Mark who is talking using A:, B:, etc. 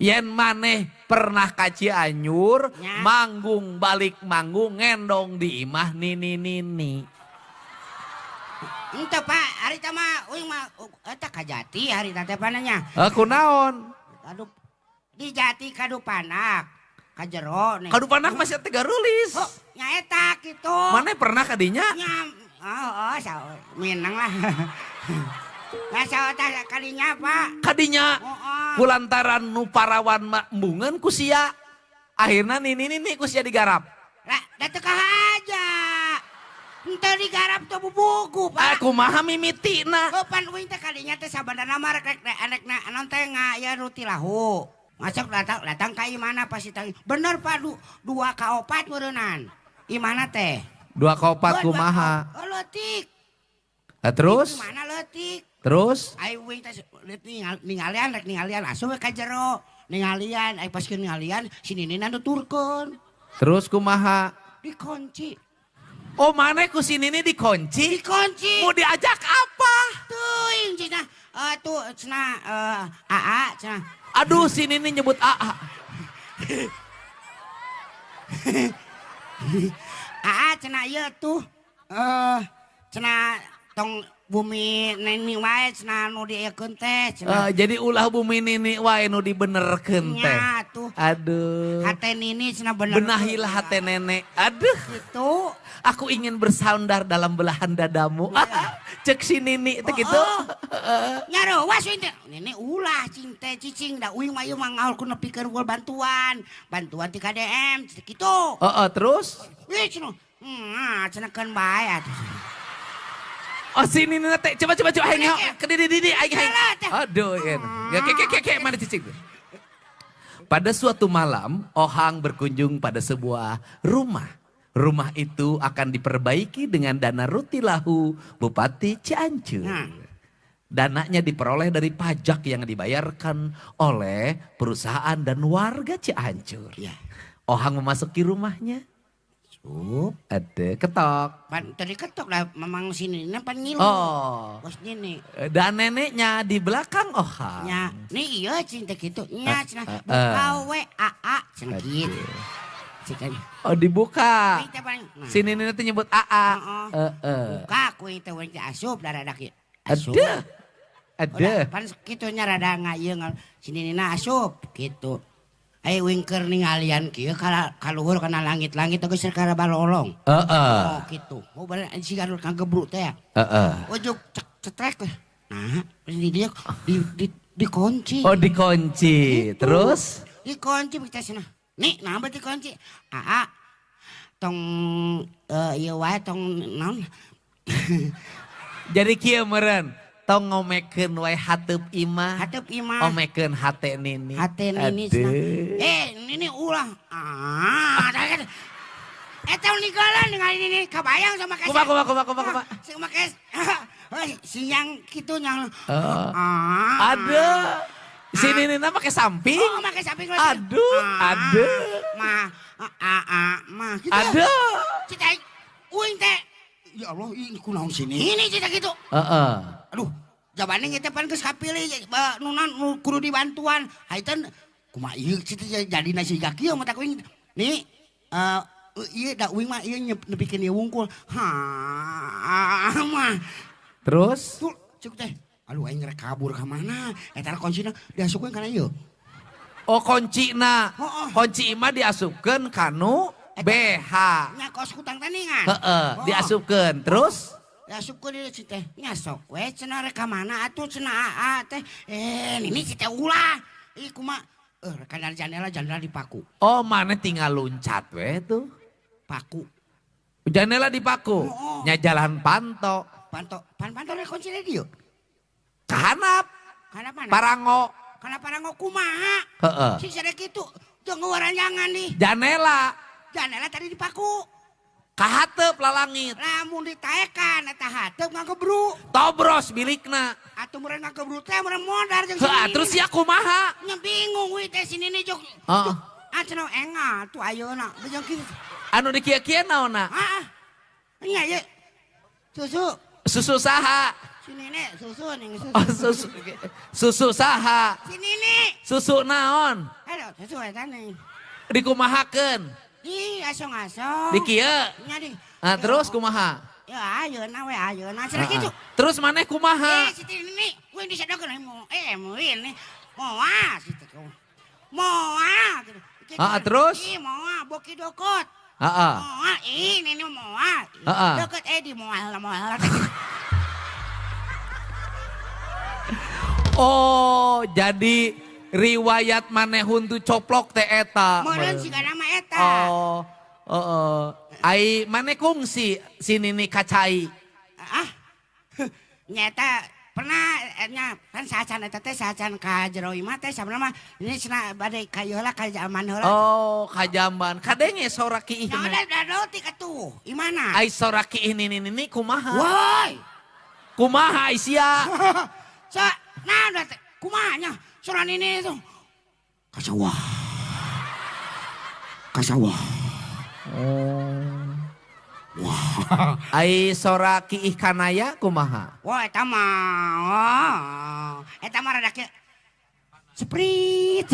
A: Yen maneh pernah ka Cianjur,
B: Nya.
A: Manggung balik manggung ngendong di imah nini nini.
B: Ente, Pak, harita mah uing mah eta ka Jati harita teh pananya.
A: Eh, kunaon?
B: Aduh, di Jati Kadupanak, ka jero nih.
A: Kadupanak masih Tegarulis.
B: Oh, nya eta kitu.
A: Maneh pernah kadinya?
B: Nya, oh, minang lah. Nah, saota kadinya, Pak.
A: Kadinya
B: Oh.
A: kulantaran nu parawan mah embungeun ku sia. Akhirna nini nini ku sia digarap.
B: Lah, da teu kahaja. Henteu digarap tuh bubugu,
A: Ah,
B: Pak.
A: Kumaha mimitina?
B: Oh, pan uing teh kadinya teh sabenerna mah rek rek rek naon teh nga ya rutilahu. Masuk datang datang ka imana pasti tanya. Bener, Pak, dua ka opat meureunnan. Imana teh?
A: Dua ka opat
B: Oh, dua
A: kumaha?
B: Oh, leutik.
A: Lah, terus?
B: Imana leutik.
A: Terus?
B: Ai uing teh ningalian rek ningalian asup we ka jero. Ningalian, ai pas ningalian si Nini nuturkeun.
A: Terus kumaha?
B: Dikunci.
A: Oh, maneh ku si Nini dikunci?
B: Dikunci.
A: Mau diajak apa?
B: Teuing cenah. Eh, tuh cenah, AA cenah.
A: Aduh, si Nini nyebut AA.
B: AA cenah ieu tuh. Cenah tong bumi nini wae cenah nu dieukeun teh cenah.
A: Eh, jadi ulah bumi nini wae nu dibenerkeun teh.
B: Nya tuh.
A: Aduh.
B: Hate nini cenah bener.
A: Benahilah hate nenek. Aduh.
B: Gitu.
A: Aku ingin bersandar dalam belahan dadamu. Cek si nini teh gitu.
B: Oh. Nya reuwas uing teh. Nini ulah cing teh cicing da uing mah ieu mah ngaul ku nepikeun gua bantuan. Bantuan ti KDM kitu.
A: Heeh, terus?
B: Wih cenah. Cenah keun bae atuh.
A: Oh, si nini teh coba coba coba aing ke didi didi aing aing.
B: Alah, teh.
A: Aduh, ya. Ya ke ke ke ke mana cicing? Pada suatu malam, Ohang berkunjung pada sebuah rumah. Rumah itu akan diperbaiki dengan dana rutilahu Bupati Cianjur.
B: Nah.
A: Dananya diperoleh dari pajak yang dibayarkan oleh perusahaan dan warga Cianjur.
B: Ya.
A: Ohang memasuki rumahnya.
B: Sup.
A: Ada ketok.
B: Pan tadi ketok lah memang sini ini pan ngilu.
A: Oh.
B: Bos nini.
A: Dan neneknya di belakang Ohang.
B: Nya, nih iya cinta gitu. Nya cenah
A: eh,
B: buka we AA cenah gitu. Cik
A: Oh, dibuka.
B: Uing teh paling- nah.
A: Si nini teh nyebut AA.
B: Heeh.
A: Heeh.
B: Buka ku teh uing teh asup daradak ieu. Asup.
A: Ada. Ada.
B: Udah, pan kitu nya rada ngayeu si ninina asup gitu. Ai uing keur ningalian kieu kaluhur kana langit-langit geus kana balolong.
A: Heeh.
B: Oh gitu. Oh bener si garul kagebruk teh ya.
A: Heeh.
B: Ojuk cek cetrek teh. Nah, pas di dia di dikunci.
A: Oh, dikunci.
B: Gitu.
A: Terus?
B: Dikunci kita cenah. Nih, nah berarti dikunci. Aa tong ieu wae tong naon?
A: Jadi kieu meureun, tong ngomekeun wae hateup imah.
B: Hateup imah.
A: Omekeun hate nini.
B: Hate nini
A: Aduh.
B: cenah. Eh, nini ulah. Ah, dah. Eta ninggalan ningali nini kabayang sama kes.
A: Kumaha kumaha kumaha kumaha kumaha.
B: Sing make siang kitu nyang.
A: Heeh.
B: Ah.
A: Aduh. Si nini na make samping.
B: Oh, make samping.
A: Aduh,
B: Ah,
A: aduh.
B: Ma, ah, ah, ma gitu.
A: Aduh.
B: Cita uing teh. Ya Allah, ini kunaon sini ini cita gitu.
A: Heeh.
B: Aduh, jabane teh pan geus kapilih nu naon nu kudu dibantuan. Haiteun kumaha ieu cita jadi nasi kieu mata uing. Nih, ieu da uing mah ieu nepikeun ieu wungkul. Ha, mah.
A: Terus?
B: Tuh, cuk teh. Aduh, aing rek kabur ka mana? Eta kuncina diasupkeun kana ieu.
A: Oh, kuncina.
B: Heeh.
A: Kunci imah diasupkeun kanu BH.
B: Nya kos kutang taningan.
A: Heeh, diasupkeun. Terus?
B: Diasupkeun ieu si teh. Nya sok we cenah rek ka mana atuh cenah AA teh. Nini si teh ulah. Ih kumaha? Rek kana jandela, jandela dipaku.
A: Oh, mana tinggal luncat we tuh.
B: Paku.
A: Jandela dipaku.
B: Heeh.
A: Nya jalan panto.
B: Panto, pan panto rek kuncina dieu.
A: Kahanap.
B: Kana mana?
A: Parango.
B: Kana parango kumaha?
A: Heeh.
B: Sing sadek kitu, jeung waranjangan nih.
A: Jandela.
B: Jandela tadi dipaku.
A: Kahateup lalangit.
B: Lamun ditaekan eta hateup ngagebru.
A: Tobros bilikna.
B: Atuh meureun ngagebru teh meureun modar jeung
A: Heeh, terus sia kumaha?
B: Nya bingung we teh si nini jog.
A: Heeh.
B: Ah cenah engal tuh ayeuna bejang kitu.
A: Anu dikieu-kieu naonna?
B: Heeh. Nya ieu. Susu.
A: Susu saha?
B: Si Nini susu ning susu.
A: Oh, susu. Susu saha?
B: Si Nini.
A: Susu naon?
B: Aduh, susu eta nih.
A: Dikumahakeun?
B: Di asong-asong.
A: Di kieu.
B: Nya di.
A: Ah, terus kumaha?
B: Ya ayeuna we ayeuna cenah kitu.
A: Terus maneh kumaha?
B: Eh, si Nini, we disedokeun mo mo ini. Moa si teh. Moa gitu.
A: Ah, terus?
B: Ih, moa boki dokot.
A: Heeh.
B: Moa, ih nini moa.
A: Heeh.
B: Deket di moal moal.
A: Oh, jadi riwayat maneh huntu coplok teh eta.
B: Meureun sigana mah eta.
A: Oh, heeh. Ai maneh kungsi si Nini kacai.
B: Ah. Nyata pernah nya kan saacan eta teh saacan ka jero imah teh sabenerna mah ini cenah bade ka ieu heula ka zaman heula.
A: Oh, kajaman. Kadenge sora kiih.
B: Nya udah udah leutik atuh. Imana?
A: Ai sora kiih Nini Nini kumaha?
B: Woi.
A: Kumaha ai sia?
B: Sa, nah udah teh kumaha nya sora Nini itu. Kasawah. Kasawah.
A: Oh. Wah. Ai sora kiih kanaya kumaha?
B: Wah, eta mah. Oh, eta mah rada kieu. Seprit.